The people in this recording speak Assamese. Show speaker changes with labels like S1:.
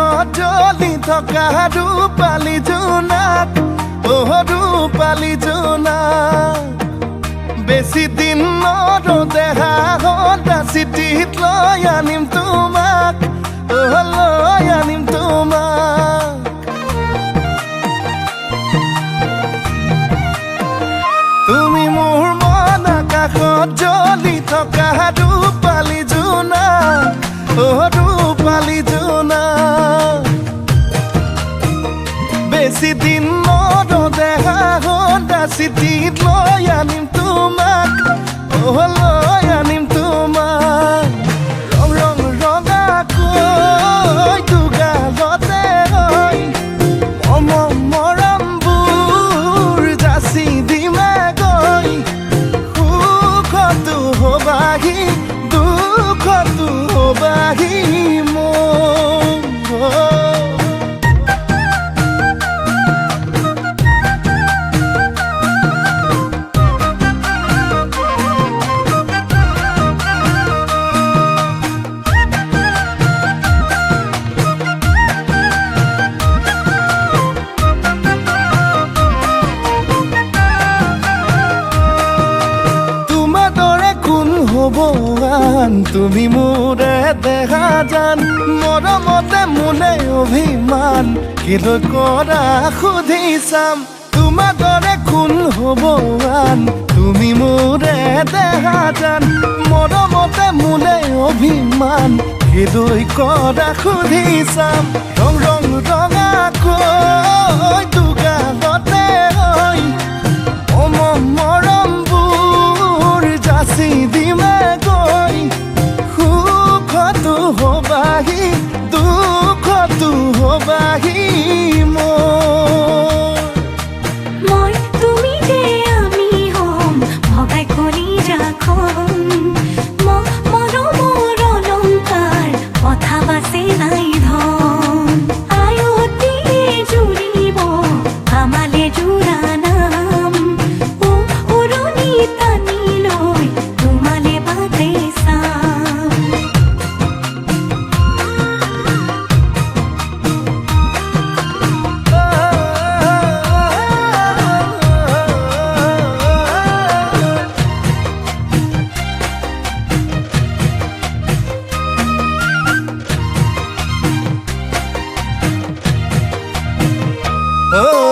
S1: আকাশত জ্বলি থকা ৰূপালী জোনাক, অ ৰূপালী জোনাক। বেছি দিন নৰওঁ দেহা সদা চিঠিত লৈ আনিম তোমাক, অ লৈ আনিম তোমাক। তুমি মোৰ মন আকাশত জ্বলি থকা ৰূপালী জোনাক, অ ৰূপালী জোনাক। বেছি দিন নৰওঁ দেহা সদা চিঠিত লৈ আনিম তোমাক, অ লৈ আনিম তোমাক। ৰং ৰং ৰঙাকৈ দুগালতে হৈ মম মৰমবোৰ যাচি দিমে গৈ। সুখতো হবাহি দুখতো হবাহি মোৰ। তোমাৰ দৰে কোন হ'ব আন, তুমি মোৰে দেহা জান। মৰমতে মোলে অভিমান কেলৈ কৰা সুধি চাম। তোমাৰ দৰে কোন হ'ব আন, তুমি মোৰে দেহা জান। মৰমতে মোলে অভিমান কেলৈ কৰা সুধি চাম। ৰং ৰং ৰঙাকৈ দুগালতে হৈ মৰমবোৰ যাচি দিমে গৈ। সুখতো হবাহি দুখতো হবাহি মোৰ।
S2: মই তুমি যে আমি হ'ম ভগাই কলিজাখন, মৰমৰ অলংকাৰ কথা বাচে নাই ধন। আয়তীয়ে জুৰিব আমালে জোৰা নাম, উৰণি টানি লৈ তোমালে বাটে চাম।
S1: অ